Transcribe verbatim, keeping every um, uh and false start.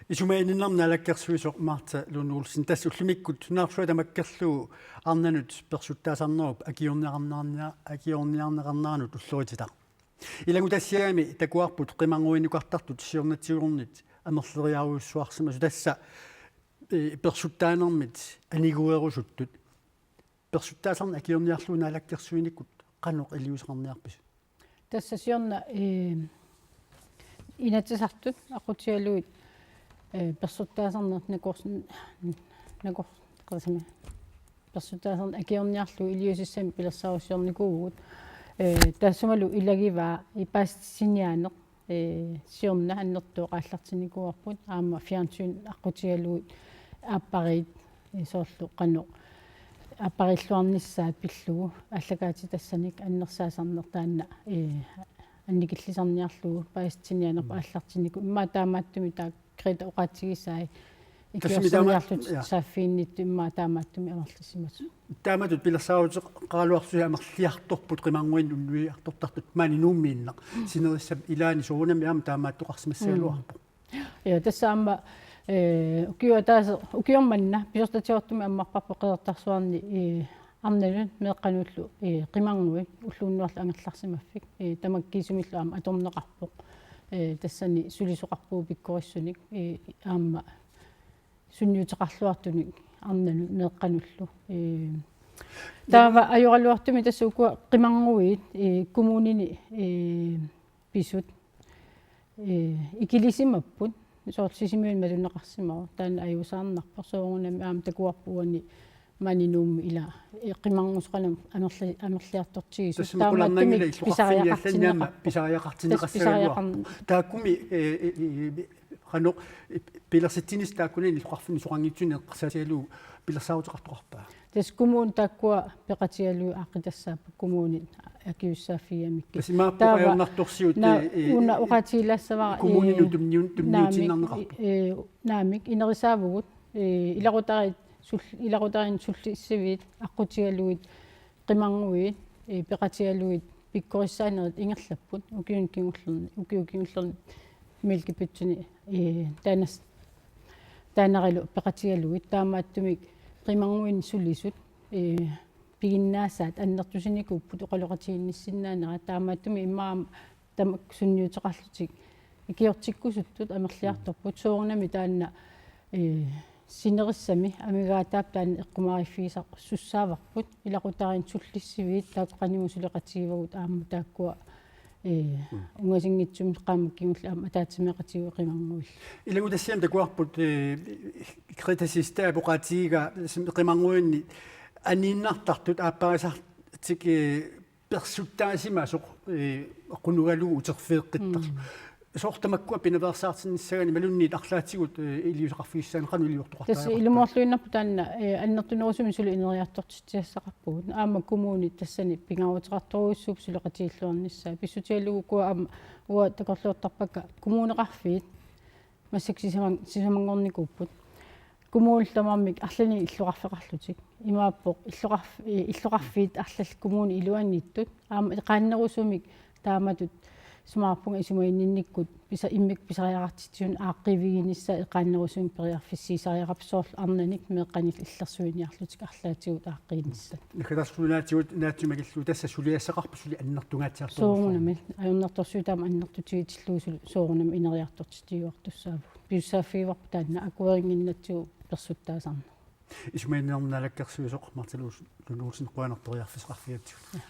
Isumaginninnermut naalakkersuisoq Martha Lund Olsen, tassa ullumikkut nunarsuaq tamakkerlugu arnanut persuttaasarnerup akiorniarneqarnera-, akiorniarneqarneranut ullorititaq. Ilanngutassiami takuarput qimarnguinukartartut siornatigulluunniit amerleriarujussuarsimasut, tassa, eh, persuttaanermit aniguerusuttut. Persuttaasarneq akiorniarlugu naalakkersuinikkut qanoq iliuuseqarniarpisi? Tassa siorna, eh, Inatsisartut aqqutigalugit, eh, persuttaasarneq nakors-, nakor-, qasami. Persuttaasarneq akiorniarlugu iliuusissamik pilersaarusiornikuuvugut. Eh, taassumalu ilagivaa paasissutissiniaaneq, eh, siorna annertooq aallartinnikuuarput, aamma fjernsyn aqqutigalugit aappariit, eh, soorlu qanoq aappariilluarnissaat pillugu aallakaatitassanik annersaasarneq taanna, eh, annikillisarniarlugu paasissutissiniaanerput, mm, aallartinnikuuvoq. Immaqa taamaattumik taakku Greta oqaatigisai, tassami taama-, ikiorserniarlutik, ja, saaffiginnittut immaqa taamaattumik amerlissimasut. Taamatut pilersaaruteqaraluarlusi amerliartorput qimarnguinnut unnuiartortartut maani Nuummiinnaq. Mm. Sinerissap ilaani soorunami aamma taamaattoqarsimassagaluarpoq. Mm. Ja, tassa aamma, eh, ukioq ataaseq, ukioq manna pisortatigoortumik ammarparput Qeqertarsuarni, eh, arnanut meeqqanullu, eh, qimarnguit ulloq unnuarlu angerlarsimaffik, eh, tamakkiisumillu aamma atorneqarpoq. Eh, tassani sulisoqarpugut pikkorissunik, eh, aamma sunniuteqarluartunik arnanut meeqqanullu. Eh, taava ajoraluartumik tassa ukua qimarnguit, eh, kommunini, eh, pisut, eh, ikilisimapput, soorlu Sisimiuni malunnaqarsimavoq, taanna ajuusaarnarpoq, soorunami aamma takuarput uani maani Nuummi ila, eh, qimarngusoq qanoq amerli-, amerliartortigisoq. Tassami qularnanngilaq, taamaattumik illoqarfinni allani aamma pisariaqartinneqarpoq. Pisariaqartinneqassagaluarpoq. Tassa pisariaqarn-, taakkumi, eh, eh, eh, qanoq, eh, pilersitsinissaq taakkunani illoqarfinni soqanngitsunik eqqarsaatigalugu pilersaaruteqartoqarpa? Tassa kommunit taakkua peqatigalugit aaqqiitassaapput kommunit akisussaaffigigamikku. Tassa imaappoq taava ajornartorsiut, naa-, eh, eh, una oqaatigilaassavara, kommuninut, eh, tunniu-, naamik, tunniutiinnarneqarpoq. Eh, naamik, inerisaavugut, eh, ilaqutariit sul-, ilaqutariinnut sullissiviit aqqutigalugit qimarnguit, eh, peqatigalugit pikkorissaanerit ingerlapput ukiuni kingullerni, ukiut kingullerni Mælkebøtteni, eh, taanas-, taanarilu peqatigalugit, taamaattumik qimarnguinnut sulisut, eh, piginnaasaat annertusinikuupput oqaloqatigiinnissinnaanera, taamaattumik immaqa tamakku sunniuteqarlutik ikiortikkusuttut amerliartorput, soorunami taanna, eh, sinerissami amigaataap taanna eqqumaariffigisarsussaavarput, ilaqutariinnut sullissiviit taakku qanimut suleqatigivagut aamma taakkua, eh, mm, ungasinngitsumik qaammat kingulleq aamma ataatsimeeqatigivagut qimarnguillu. Ilanngutassiami takuarput, eh, Greta Sistap oqaatigigaa qimarnguinnit aniinnartartut aapparisartik, eh, persuttaasimasoq, eh, qunugalugu uterfigeqqittarlu. Mm. Soorlu tamakkua pinaveersaartinnissagaanni imaluunniit arlaatigut, eh, iliuuseqarfigissagaanni qanoq iliortoqartariaqarpa? Tassa ilumoorluinnarpoq taanna, eh, annertunerusumik suli ineriartortitsiassaqarpugut. Aamma kommunit tassani pingaaruteqartorujussuupput suleqatigiilluarnissaat. Pissutigalugu ukua aamma uanga takorloortarpakka kommuneqarfiit massakkut sisaman-, sisamanngornikuupput. Kommunillu tamarmik arlalinnik illoqarfeqarlutik. Imaappoq illoqarf-, eh, illoqarfiit arlallit kommunit iluaniittut. Aamma eqaannerusumik taamatut isumaqarpunga isumaginninnikkut pisa-, immikkut pisariaqartitsisunut aaqqiiviginissaa eqaannerusumik periarfissiisariaqarpoq, soorlu arnanik meeqqanillu illersuiniarlutik arlaatigut aaqqiinissat. Naggataarsuup naatsigut, naatsumik illu tassa suliassaqarpoq suli annertungaatsiartorujussuarmik. Soorunami, ajornartorsiut taama annertutigitillugu suli soorunami ineriartortitsiuartussaavugut. Pisussaaffigivarput taanna akuerinnginnatsigu persuttaasarneq. Isumaginninnermut naalakkersuisoq Martha Lund Olsen, qujanaq periarfissaqarfigigatsigut. Ja.